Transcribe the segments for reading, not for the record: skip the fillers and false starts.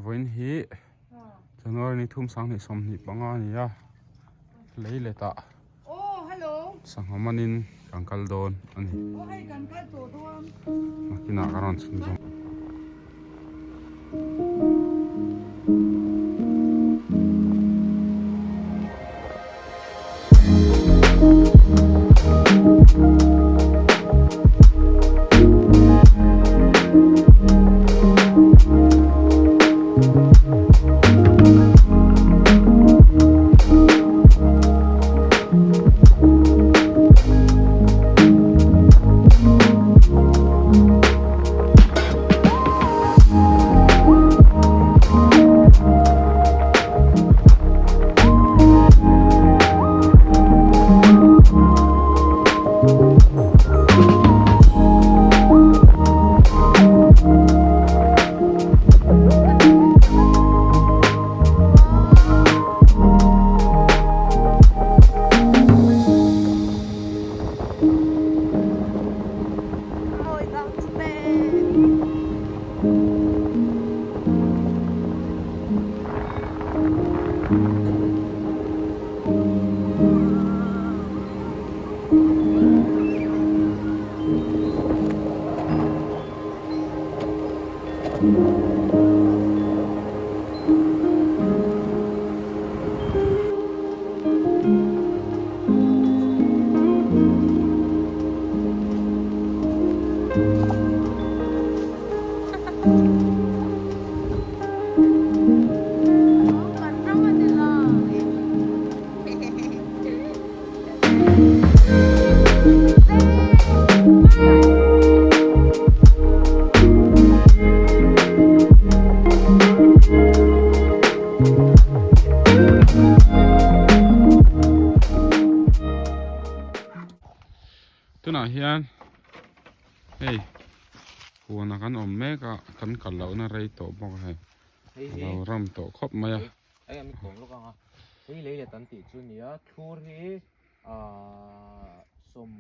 Vawiin hi January ni thum sanghnih 25 a ni a, lei letah sangha manin kan kal dawn a ni. Nakinah ka rawn chhun zawm. Tunah hian hei huan ah kan awm mek a kan kal lohna rei tawh bawk a hei a lo ram tawh khawp mai a. Hei an kawm lawk ang a hei lei let an tih chu nia thlur hi ahh sawm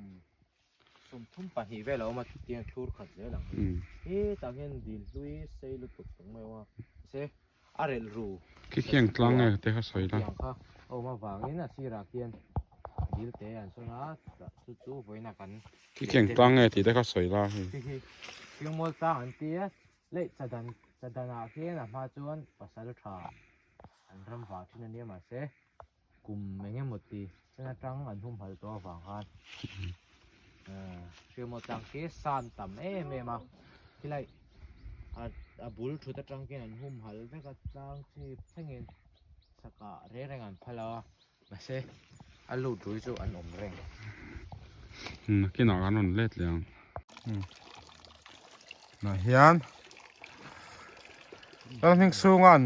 sawmthum pahnih vel a awm a tiang thlur khat zel ang hi hetah hian dil hlui sei lutuk tak mai a awm a mahse a relh ru Khi khiang tlang nge te kha sawi la. Tiang kha a awm avangin a sirah khian dil te an sawn a chu chu vawiin a kan Khi khiang tlang nge tih te kha sawi la hei. Khi khi Hringmual tlang an ti a Leh chadan chadanah khian a hma chuan pasal tha an ram vah thin a nia mahse kum eng emaw ti chen atang an humhalh tawh avang khan hriamawt tlang khi san tam em em a khilai a a bul thut atang khian an humhalh vek a tlang chhip thlengin sakah reng reng an phal a mahse a lut rui chu an awm reng. Nakinah kan rawn let leh ang. Nah hian Lalhming chhunga'n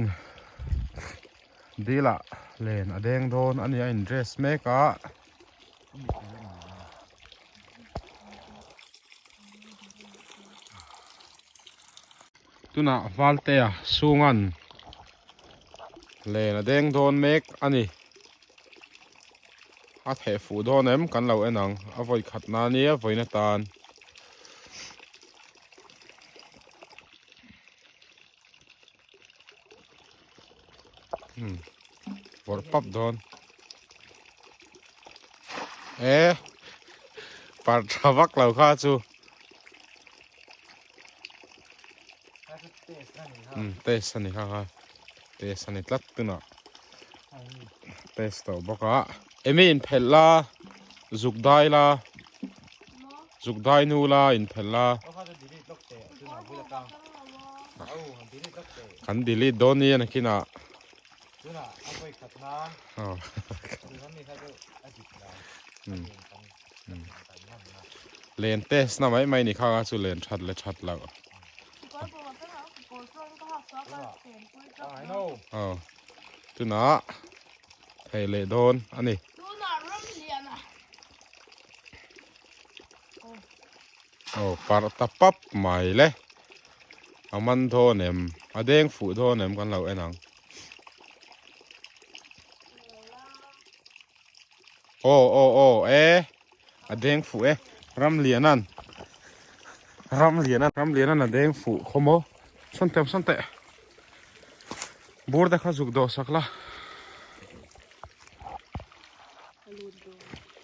dilah len a deng dawn a ni a in dress mek a. Tunah Valtea chhunga'n len a deng dawn mek a ni. A theh fuh dawn em kan lo en ang a vawi khat na nia vawiin atan. Hmm vawrh pap dawn e par tha vak lo kha chu hmm test ani kha kha test ani tlat tunah test tawh bawk a emi inphelh la zuk dai la zuk dai nu la inphelh la kan delete dawn ni a nakinah len test na mai mai ni kha chu len that leh that loh aw tunah thei leh dawn a ni. Aw parh ta pap mai le a man dawn em a deng fuh dawn em kan lo en ang aw aw aw e a deng fuh e Ramliana'n Ramliana'n Ramliana'n a deng fuh khaw maw sawn teh sawn teh. Bur te kha zuk dawh sak la.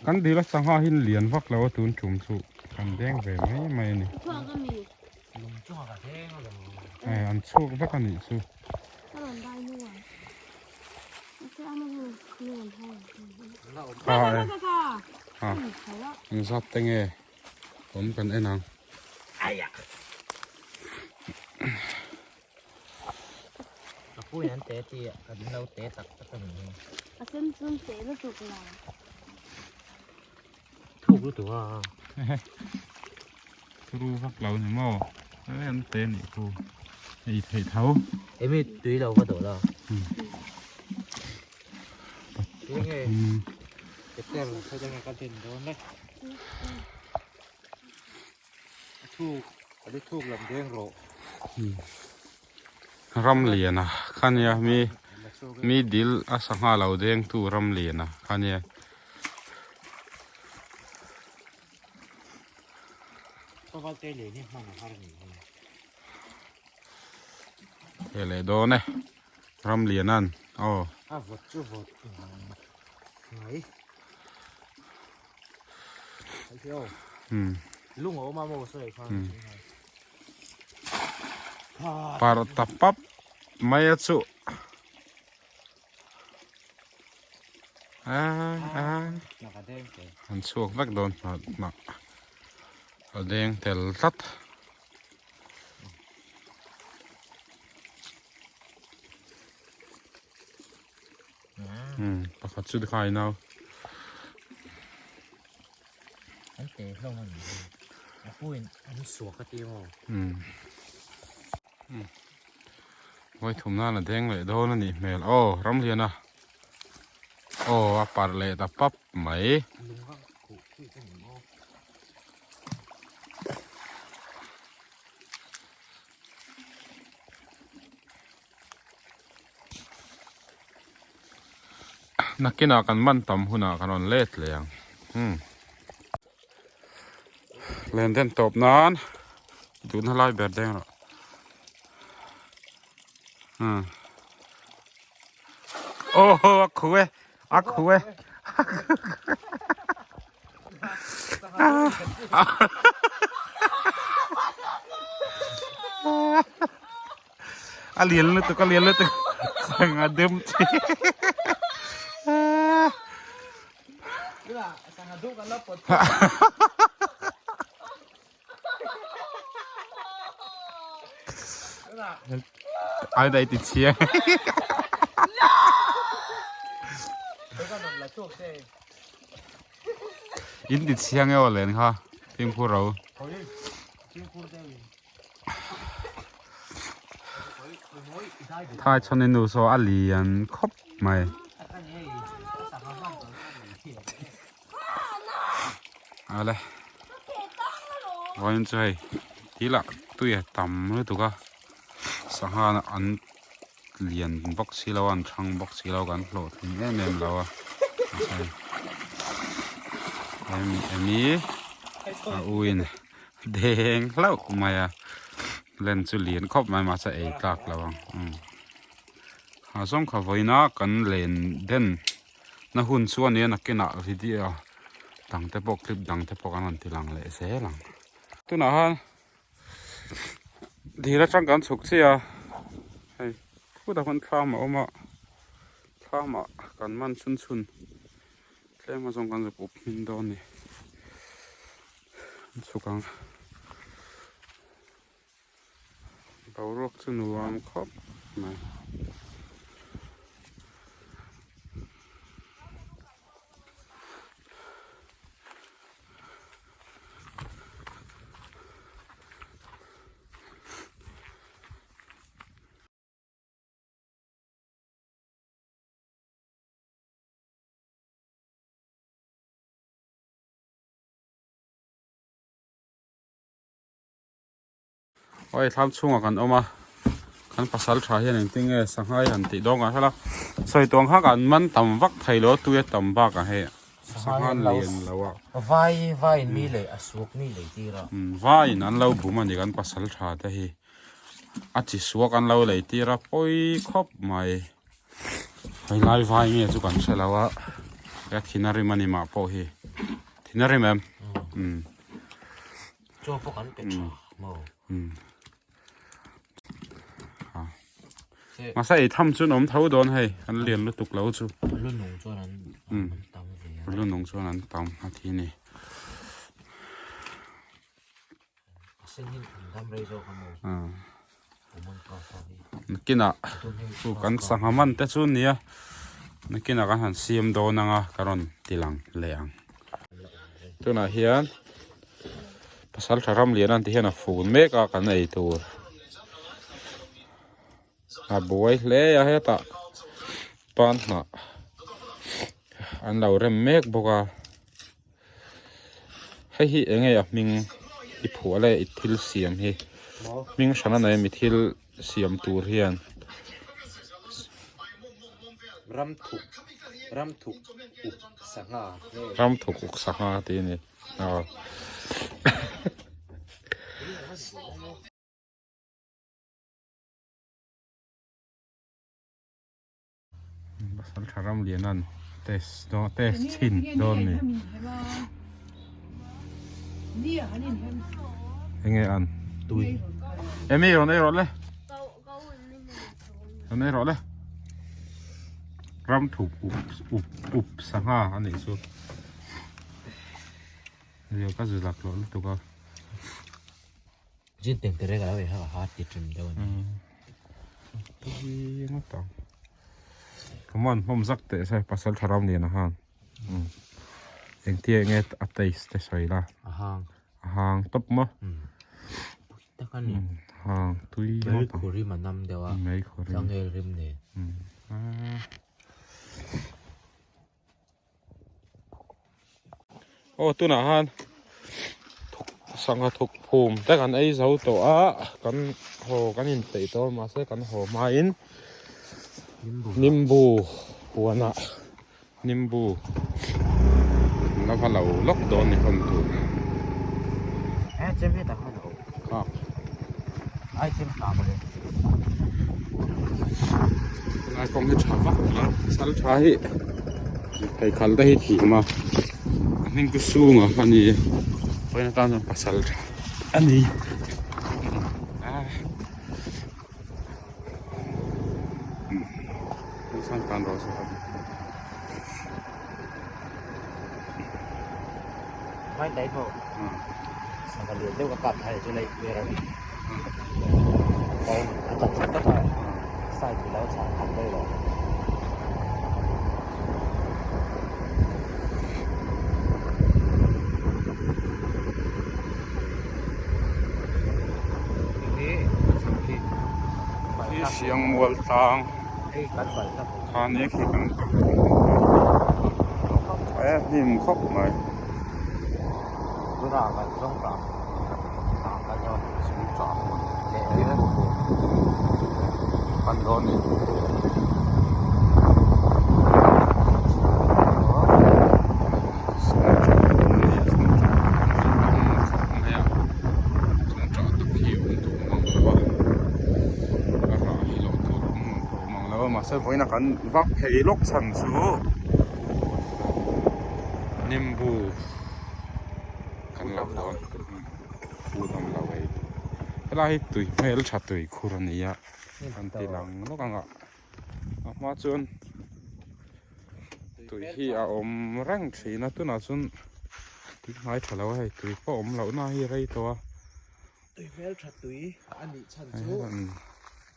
Kan dil a sangha hin lian vak lo a tun tum chu kan deng ve mai mai a ni. Hei an chhuak vek a nih chu. Kha e. Ha. Engzat te nge awm kan en ang. Ka puin an te ti a kan lo te tak tak a ni hi. A sen chun te lutuk la. Thuk lutuk a. Thuru vak lo ni maw? He an te nih khu. Ei theih tho. Emi tui lo va dawh la. Enge Peter sawi dang ka den dawn e. A thuk a lu thuk lam deng rawh. Ram lian a kha nia mi mi dil a sangha lo deng tu ram lian a kha nia. He leh dawn e ram lian an aw. A vawt chu vawt mai. Lung a awm a maw sawi khan. Par ta pap mai a chu. An chhuak vek dawn hnah hnah a deng tel tlat. Pakhat chu khai nau. An te hlawm a ni. A puin an suak a ti maw. Vawi thum nan a deng leh dawn a nih hmel. Aw Ramliana aw a parh leh ta pap mai. Nakinah kan man tam hunah kan rawn let leh ang. Hmm. Len den tawp nan duhna lai ber deng rawh. Hmm. Oh, a khu e, a khu e. A lian lutuk, a lian lutuk. Sangha dum chi. Ai dai ti chhia. In ti chhia nge aw len kha fimkhur ro. Thai chhawn in nu saw a lian khawp mai. Ale vawiin chu hei tih lah tui a tam lutuk a sangha an lian bawk si lo a an thang bawk si lo kan hlawhtling em em lo a hemi emi a u in deng hlauh mai a len chu lian khawp mai mahse ei tlak lo ang a zawng kha vawiin a kan len den. Na hun chu a nia nakinah video dang te pawh clip dang te pawh kan rawn ti lang leh zel ang. Tunah khan dil atang kan chhuk chiah a, hei khutah khuan thlam a awm a, thlamah kan man chhun chhun tlem azawng kan zuk up hmin dawn a ni. An chhuk ang. Boruak chu nuam khawp mai. Aw thlam chhungah kan awm a kan pasal tha hian engtin nge sangha hi han tih dawn kan hre la sawi tawng kha kan man tam vak thei lo tui a tam bakah hei sangha lian lo a vai vai in mi leh a suk mi lei tir a vai in an lo bum a ni kan pasal tha te hi. A chi suak an lo lei tir a pawi khawp mai. Hei lai vai nge chu kan hre lo a he thina rim a ni mah pawh hi thina rim em umm chaw pawh kan pe tha maw umm ha mahse ei tham chu an awm tho dawn hei an lian lutuk lo chu lu nung chuan an an tam ve a lu nung chuan an tam a thi ni. Nakinah chu kan sangha man te chu nia nakinah kan han siam dawn anga ka rawn ti lang leh ang tunah hian pasal tha ram lian an ti hian a fun mek a kan ei tur a buai hle a hetah pan hnah an lo rem mek bawk a. Hei hi eng nge a hming i phuah leh i thil siam hi hming hran a nei ami thil siam tur hian. Ramthuk ramthuk uk sangha nge. Ramthuk uk sangha tih a ni aw. Pasal tha ram lian an test dawn test chhin dawn ni enge an tui emi rawn ei rawh le rawn ei rawh le ram thup up up up sangha a nih chu rio ka zu lak loh lutuk a. Zin teng tere ka lo ei ha ti trim deuh ani. Tui ngawt ang. Come on, hmawm zak teh se pasal tha ram lian a hang. Engtia enge a taste te sawi la. A hang. A hang tawp maw? Pui tak a ni. Hang tui ngawt ang. Mei khur rim a nam deuh a. Mei khur rim. Changel rim nen. Aw tunah khan thuk sangha thuk phum te kan ei zo tawh a kan haw kan inpeih tawh a mahse kan haw hmain nimbu huanah nimbu an la va lo lawk dawn ni hawn tur Helai kawng hi tha vak lo sal tha hi pheikhal te hi thim a a hming chu sung a ni vawiin atan chuan pasal tha a ni Mai dai ho sangha lian deuh ka kap thai chu lei ber a ni a tak tak tak a side hi lo chhah khat daih lo Hi Siangmual tlang khan e khi kan e hnim khawp mai kan dawn ni. Mahse vawiin a kan vak phei lawk chhan chu nimbu kan lo dawn pu dam lo ei helai hi tui hmel tha tui khur a ni a an ti lang lawk ang a a hma chuan tui hi a awm reng thin a tunah chuan tui hnai tha lo a hei tui pawh awm loh na hi rei tawh a. Tui hmel tha tui a nih chhan chu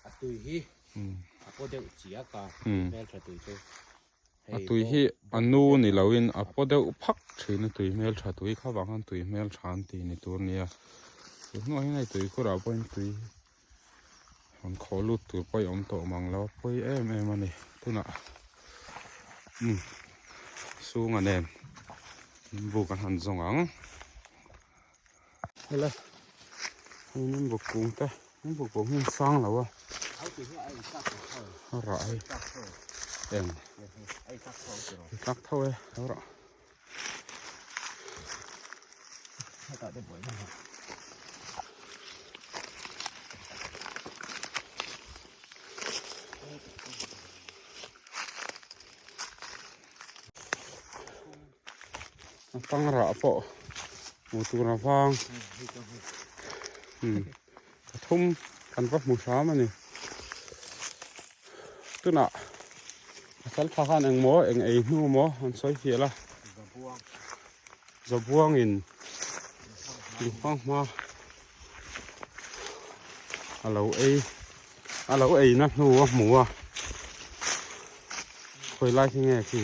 a tui hi a paw deuh chiak a tui hmel tha tui chu. A tui hi a nu ni loin a paw deuh phak thin a tui hmel tha tui kha vang khan tui hmel tha an ti ni tur nia. Tun hnuah hian hei tui khurah pawhin tui rawn khawh lut tur pawh i awm tawh mang lo a pawi em em a ni. Tunah umm sunga nen nimbu kan han zawng ang. Hello hei nimbu kung te nimbu kung hi a sang lo a a rah hi eng i tlak tho e lo rah. Pangrah pawh hmuh tur a vang. Umm pathum kan va hmu hram a ni. Tunah pasal tha khan engmaw eng ei hnu maw an sawi fiah la. Zabuangin lungpang hma a lo ei a lo ei na hnu a hmu a khawi lai khi nge khi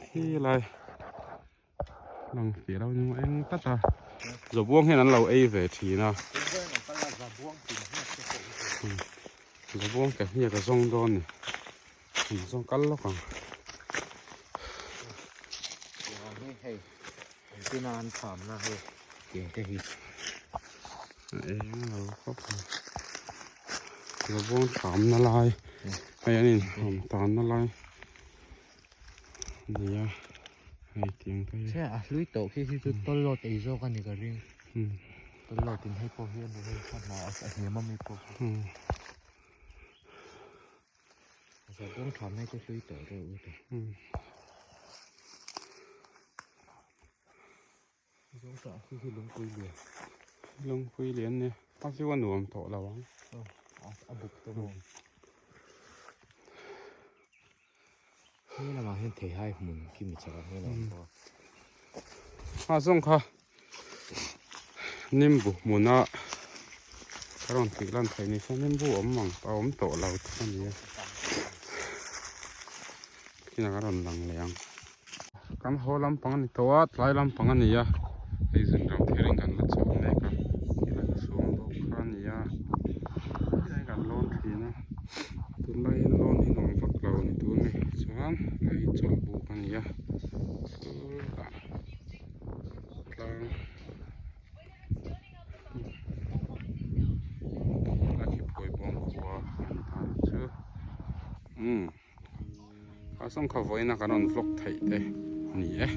khi lai lang fiah lo ni eng tlat a zabuang hian an lo ei ve thin a zabuang ke hniak a zawng dawn ni. An zawng kal lawk ang. Tiang hi hei engtin a an thamna hei tiang te hi. A eng lo khawp ang. Zabuang thamna lai hei an inhawm tanna lai a ni a hei tiang te hi. Che a hlui tawh khi hi chu tawlawt ei zawk a ni ka ring. Tawlawt in hei pawh hi a ni hei a hna a hniam ami pawh hi. Zabuang tha mai chu hlui tawh reuh u tawh. Zawng tah khi hi lungpui lian. Lungpui lian ni. A chu a nuam tawh lo ang. A buk te maw. He lamah hian theihai hmun khi mi chhakah hian a awm bawk a. A zawng kha nimbu hmuna ka rawn tih lan theih ni se nimbu awm ang a awm tawh lo tih a ni a kinah ka rawn lang leh ang kan haw lampang a ni tawh a tlai lampang a ni a hei zun ram thil in kan la chhuak mek a tilai hi suam bawk kha a ni a tilai kan lawn thin a tunlai hian lawn hi nuam vak lo a ni tun ni chuan hei hi chawlhbuk a ni a chutah tlang a khi phuai bawng khua a ni ta chu umm a sawng kha vawiin a kan rawn vlog theih te a ni e.